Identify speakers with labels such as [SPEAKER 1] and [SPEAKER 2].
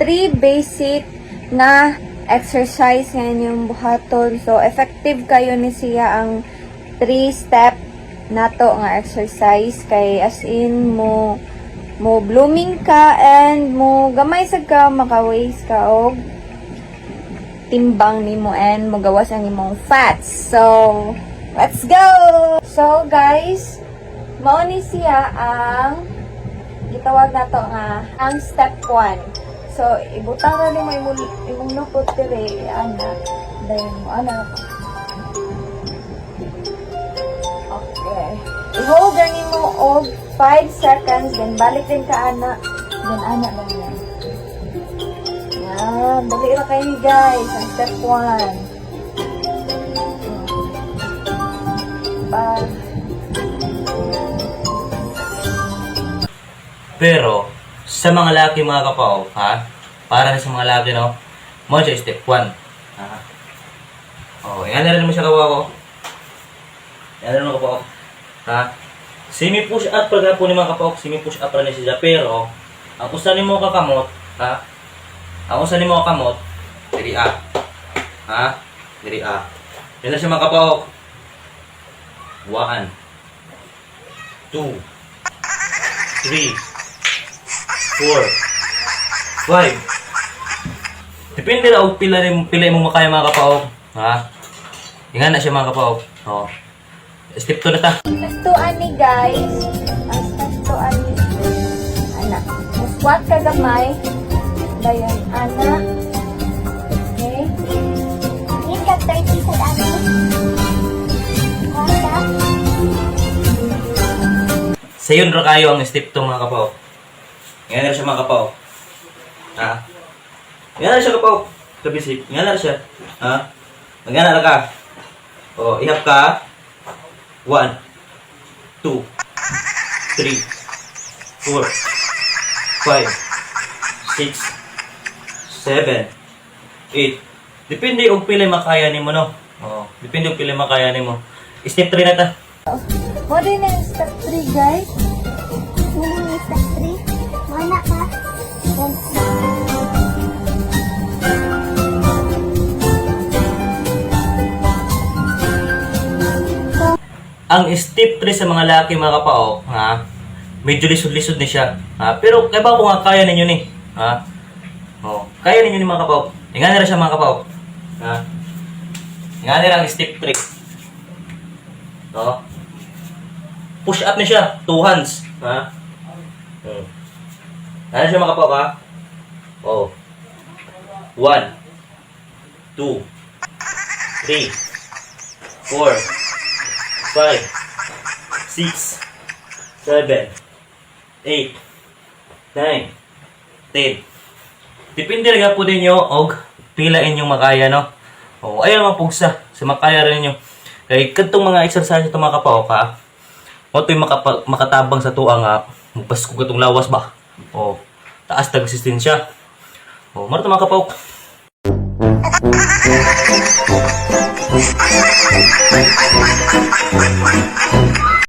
[SPEAKER 1] three basic nga exercise nga inyong buhaton. So effective kayo ni siya ang three step nato nga exercise kay as in mo mo blooming ka and mo gamay sad ka maka-waste ka og timbang nimo and mogawas ang imong fats. So, let's go! So, guys, mao ni siya ang gitawag nato nga ang step 1. So, ibutang ra nimo imong lupot dire, ana. Dayon mo ana ka. Okay. I-hold ra nimo og 5 seconds, then balik din ka ana, then ana lang yan. Yan, dali ra kayo ni guys, ang step 1. Pa.
[SPEAKER 2] Pero, sa mga laki mga kapaw, ha? Para na sa mga laki, no? Mo siya step 1. Ha? Oh, yan na rin mo siya kapaw ko. Yan na rin mo kapaw. Ha? Semi push up pa po ni mga kapaw, semi push up ra ni siya, pero ang usa nimo kakamot, ha? Ang usa nimo kakamot, diri a. Ha? Diri a. Yan na siya mga kapaw. 1 2 3 4 5. Depende ra og pila rin pila imong makaya mga kapaog. Ha? Ingan na siya mga kapaog. Oh. Step 2 na ta.
[SPEAKER 1] Step 2 ani guys. Ang step 2 ani ana. Mo squat ka gamay. Dayon ana. Okay.
[SPEAKER 3] Need ka 30 sa dami. Wala.
[SPEAKER 2] Sayon ra kayo ang step 2 mga kapaog. Ingan na siya mga kapaog. Ha? Ingan na siya kapaog. Kabisik. Ingan na siya. Ha? Ingan na ka. Oh, ihap ka. 1 2 3 4 5 6 7 8. Depende og pila makaya nimo, no. Oh, depende og pila makaya nimo. Step 3 na ta.
[SPEAKER 1] Mo din ang step 3 guys.
[SPEAKER 3] Muna ni step 3. Wala ka. Then,
[SPEAKER 2] Ang step 3 sa mga laki mga kapaok, ha? Medyo lisod-lisod ni siya. Ha? Pero kay ba ko nga kaya ninyo ni? Ha? Oh, kaya ninyo ni mga kapaok. Ingan na siya mga kapaok. Ha? Ingan na ang step 3. No? Push up ni siya, two hands, ha? Ano siya mga kapaok, ha? Oh. 1 2 3 4 5 6 7 8 9 10. Depende rin po ninyo og pila inyong makaya, no? O, ayaw naman pugsa sa makaya rin ninyo. Kay kadtong mga exercise itong mga kapaok, ha? Mo to'y makatabang sa tuwa nga mupasko katong lawas ba? O, taas tag resistensya. O, maro mga kapaok.